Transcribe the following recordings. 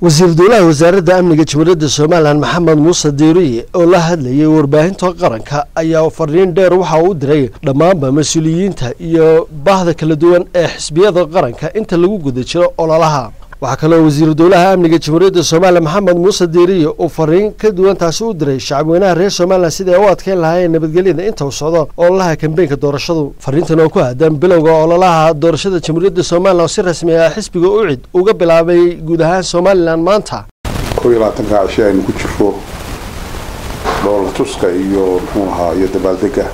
Wasiir dowlaha wasaaradda amniga Jamhuuriyadda Somalilan Maxamed Muuse Diiriye oo la hadlayay warbaahinta qaranka ayaa fariin dheer waxa uu diray dhammaanba mas-uuliyiinta iyo baahda kala duwan ee xisbiyada qaranka inta lagu guda jiro ololaha. Waxaa kaloo wasiir dowlaha amniga Jamhuuriyadda Somalilan Maxamed Muuse Diiriye uu fariin ka duwan taasi u diray shacabweynaha reer Somalilan sidii ay u adkeyn lahaayeen nabadgelyada inta uu socdo ololaha kambeynka doorashadu. Fariintan oo ku aadan bilowga ololaha doorashada Jamhuuriyadda Somalilan oo si rasmi ah xisbiga UCID uga bilaabay guud ahaan Somalilan maanta. 21-ka cishe aynu ku jirro dhoola tuska iyo muxuu ahaa iyo dabaaldega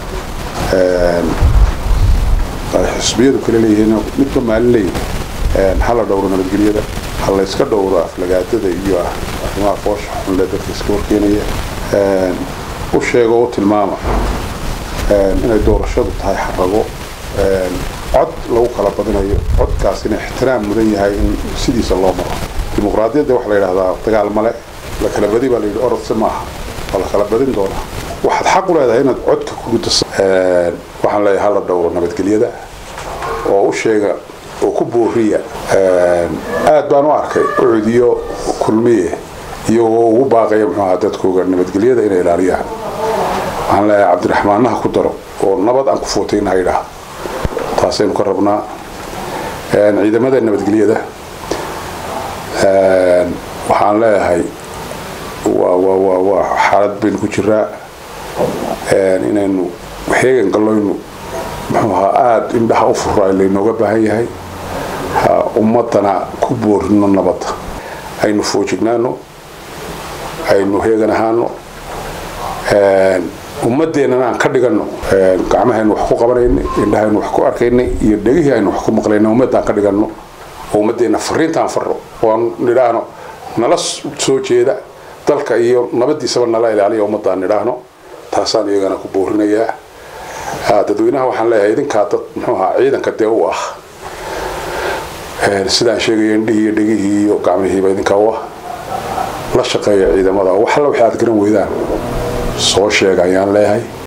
ay xisbiyadu kala leeyihiin, midba maalin leeyihin. Ha la dhowro nabadgelyada, ha la iska dhowro aflagaadada iyo arrimaha foosha xunle dadka iska horkeenaya. U sheego, u tilmaama inay doorashadu tahay xarago cod lagu kala badinayo, codkaasina ixtiraam mudan yahay in sidiisa loo maro. Dimuqraadiyadda waxaa la yidhahdaa dagaal male, la kala badi baa la yidhi, orodse maaha, waa la kala badin doonaa. Waxaad xaq u leedahay inaad codka ku guddo. Waxaan leeyahay hala dhowro nabadgelyada oo u sheega oo ku booriya. Aad baan u arkay UCID iyo Kulmiye iyagoo ugu baaqaya muxuu ahaa dadkooga nabadgelyada inay ilaaliyaan. Waxaan leeyahay Cabdiraxmaannaha ku daro oo nabad aan ku footayna ha yidhaahdo, taasaynu ka rabnaa. Ciidamada nabadgelyada waxaan leeyahay waa waa waa waa xaalad baynu ku jiraa inaynu heegan galloynu muxuu ahaa aada indhaha u furaa laynooga baahan yahay, ummadana ku boorino nabadda. Aynu foojignaano, aynu heegan ahaano, ummadeennana aan ka dhigano gacmahaynu wax ku qabanaynay, indhahaynu wax ku arkaynay iyo dhegihii aynu wax ku maqlaynay. Ummadda aan ka dhigano oo ummadeenna fariintaan farro oo aan nidhaahno nala soo jeeda, dalka iyo nabadiisaba nala ilaaliya, ummaddaan nidhaahno. Taasaan iyagana ku boorinayaa. Dadweynaha waxaan leeyahay idinkaa dad muxuu ahaa ciidanka dee u ah, sidaan sheegaya, indhihii iyo dhegihii iyo gacmihiiba idinkaa u ah. La shaqeeya ciidamada, wax alla waxay aad garan weydaan soo sheega ayaan leeyahay.